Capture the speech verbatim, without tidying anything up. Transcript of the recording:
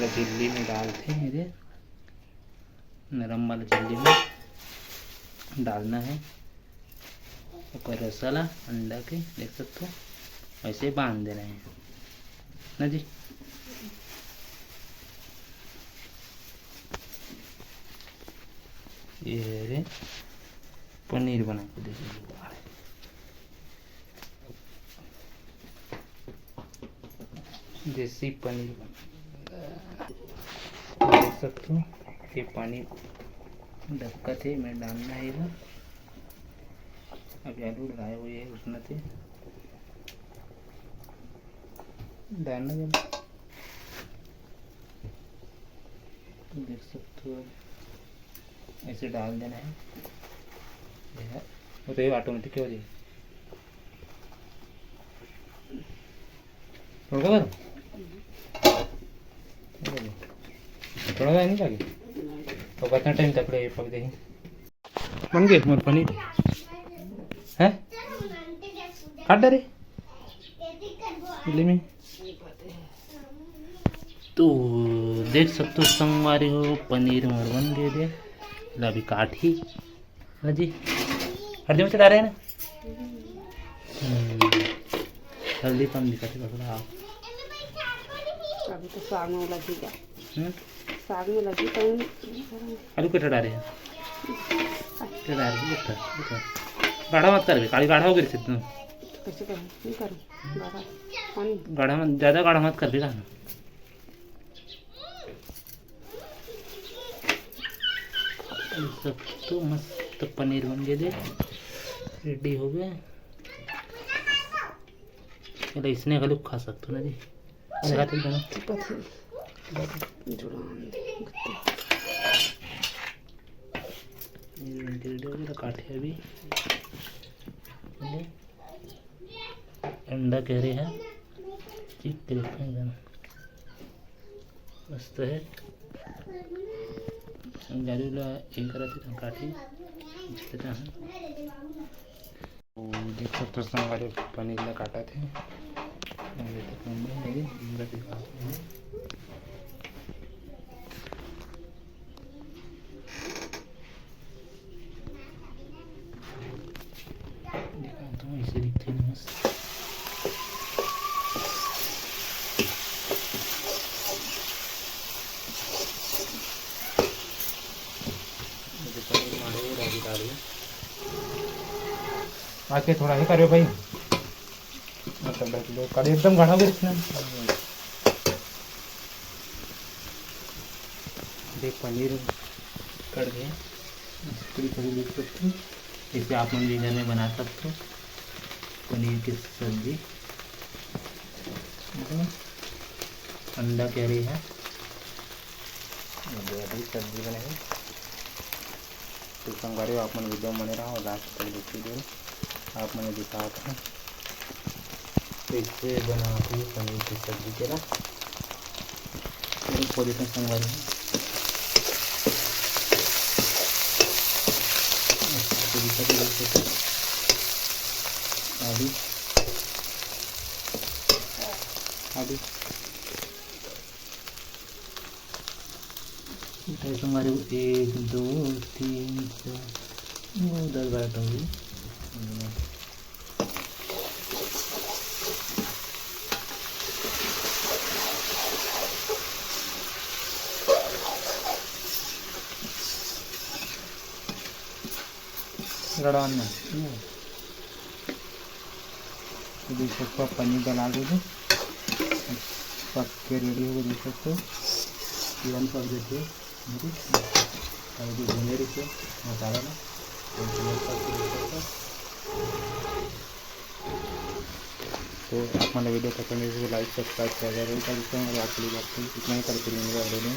झिल्ली में डालथे मेरे, नरम वाला झिल्ली में डालना है। ओकर रसा ला अंडा के देख सकथो, ऐसे बांध देना है ना जी। ये है रे पनीर बना के देखो, देसी पनीर बना। देख सकथो, ये पानी डबकत हे, मैं डालना है एला। अभी आलू डाले हुए है, उसमें से डालना जब देख सकथो, ऐसे डाल देना है। देखा, वो तो ये ऑटोमेटिक हो जाएगी। थोड़ा सा? थोड़ा सा नहीं लगे? तो कितना टाइम तक ले पक जाएगी? बन गए मोर पनीर? हैं? काट डरे? ले में। तो देख सकथो संगवारी हो, पनीर मोर बन गए दे। ला अभी काटही। हाँ जी, हल्दी मिर्च डाले हैं ना? हम्म, हल्दी कम दिखाते थोड़ा। अभी तो साग में लगी क्या? हम्म? साग में लगी तो आलू कटा डाले हैं। कटा डाले, उठा, उठा। गाढ़ा मत कर बे, काली गाढ़ा हो गई एकदम। कैसे करूँ? नहीं करूँ। गाढ़ा पानी। गाढ़ा मत, ज़्यादा गाढ़ा मत कर बे, गाढ़ा। सब तो मस्त पनीर बन गए दे, रेडी हो गए। चलो, इसने घलो खा सकते हो ना जी। अरे, हाथ में दो ना। ये रेडी हो गया, काटे अभी। अंडा कह रहे हैं, चेक करते हैं एकदम मस्त है। गाड़ी वाला ये करा थे, काटी देता है। तो देख सकते हो, हमारे पनीर ला काटा थे। देखा तो ऐसे दिखते हैं मस्त। ये तो पनीर मारे रागी डाल दिया। आके थोड़ा ही करियो भाई, मतलब ढक लो, कड़ी एकदम गाढ़ा हो गया इसमें। देख पनीर कट गए, पूरी पनीर देख सकते हो। इसे आप मन भी घर में बना सकते हो, पनीर की सब्जी। अंडा करी है, अभी सब्जी बने है। तो संगवारी हो, आप मन वीडियो में बने रहो, लास्ट तक देखिए जरूर। आप मन दिखात हूँ कैसे बनाते हैं पनीर की सब्जी के ला। पूरी पूरी का संगवारी हो। अभी, अभी मिठाई संगवारी हो, एक, दो, तीन, चार, नौ, दस, बारह तो हुई। गड़ाना। तो देख सकते हो, पनीर बना के भी पक के रेडी हो गए। देख सकते हो, तुरंत पक जाते हैं। अभी भुने रहिए मसाला में। तो आप मन वीडियो पसंद है तो लाइक सब्सक्राइब कर जरूर कर देते हैं। और आज के लिए बस इतना ही, कल फिर मिलेंगे अगले दिन।